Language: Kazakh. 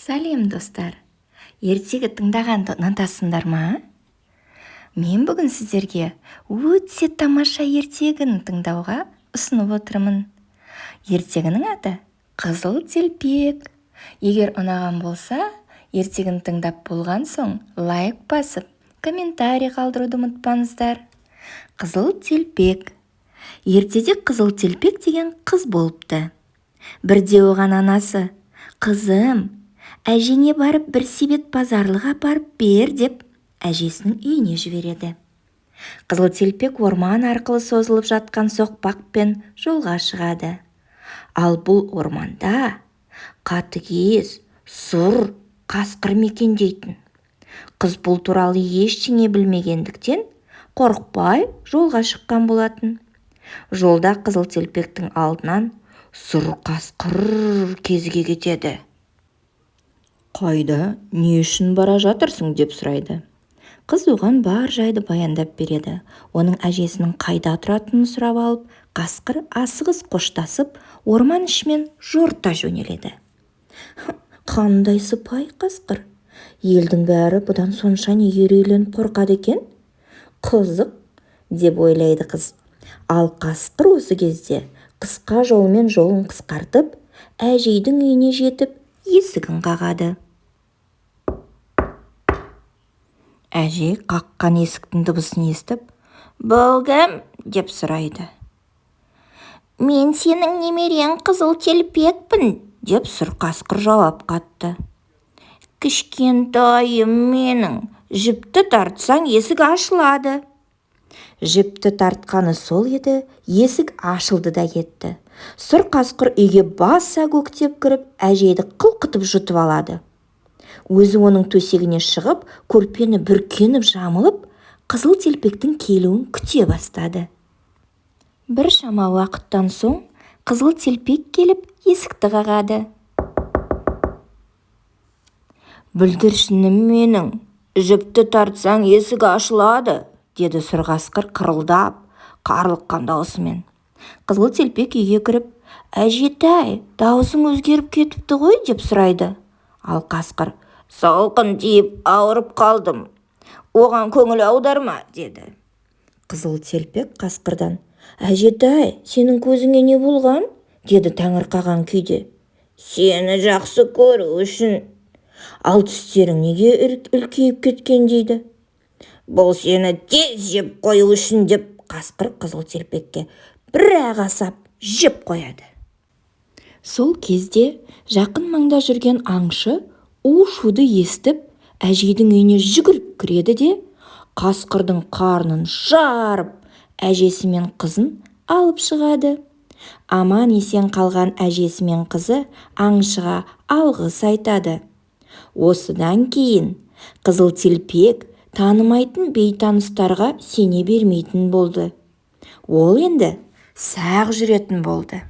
Сәлем, достар! Ертегі тыңдағанды ұнатасыңдар ма? Мен бүгін сіздерге өте тамаша ертегіні тыңдауға ұсынып отырмын. Ертегінің аты «Қызыл телпек». Егер ұнаған болса, ертегіні тыңдап болған соң лайк басып, комментарий қалдыруды ұмытпаңыздар. Қызыл телпек. Ертеде Қызыл телпек деген қыз болыпты. Бірде оған анасы: «Қызым, әжеңе барып бір себет базарлық апарып бер», – деп әжесінің үйіне жібереді. Қызыл телпек орман арқылы созылып жатқан соқпақпен жолға шығады. Ал бұл орманда қатыгез, сұр қасқыр мекендейтін. Қыз бұл туралы ештеңе білмегендіктен, қорықпай жолға шыққан болатын. Жолда қызыл телпектің алдынан сұр қасқыр кезіге кетеді. «Қайда, не үшін бара жатырсың?» – деп сұрайды. Қыз оған бар жайды баяндап береді. Оның әжесінің қайда тұратынын сұрап алып, қасқыр асығыс қоштасып, орман ішімен жорта жөнеледі. «Қандай сыпайы қасқыр! Елдің бәрі бұдан сонша неге үрейленіп қорқады екен? Қызық», – деп ойлайды қыз. Ал қасқыр осы кезде қысқа жолмен жолын қысқартып, әжейдің үйіне жетіп, есігін қағады. Әжей қаққан есіктің дыбысын естіп: «Бұл кім?» – деп сұрайды. «Мен сенің немерең Қызыл телпекпін», – деп сұр қасқыр жауап қатты. «Кішкентайым менің, жіпті тартсаң, есік ашылады». Жіпті тартқаны сол еді, есік ашылды да кетті. Сұр қасқыр үйге баса көктеп кіріп, әжейді қылқытып жұтып алады. Өзі оның төсегіне шығып, көрпені бүркеніп жамылып, Қызыл телпектің келуін күте бастады. Біршама уақыттан соң Қызыл телпек келіп, есікті қағады. «Бүлдіршінім менің, жіпті тартсаң, есік ашылады», – деді сұр қасқыр қырылдап, қарлыққан даусымен. Қызыл телпек үйге кіріп: «Әжетай, дауысың өзгеріп кетіпті ғой?» – деп сұрайды. Ал қасқыр: «Салқын тиіп, ауырып қалдым, оған көңіл аударма», – деді. Қызыл телпек қасқырдан: «Әжетай, сенің көзіңе не болған?» – деді таңырқаған күйде. «Сені жақсы көру үшін». «Ал тістерің неге үлкейіп кеткен?» – дейді. «Бұл сені тез жеп қою үшін», – деп қасқыр қызыл телпекке бір-ақ асап жеп қояды. Сол кезде жақын маңда жүрген аңшы у-шуды естіп, әжейдің үйіне жүгіріп кіреді де, қасқырдың қарнын жарып, әжесі мен қызын алып шығады. Аман-есен қалған әжесі мен қызы аңшыға алғыс айтады. Осыдан кейін Қызыл телпек танымайтын бейтаныстарға сене бермейтін болды. Ол енді сақ жүретін болды.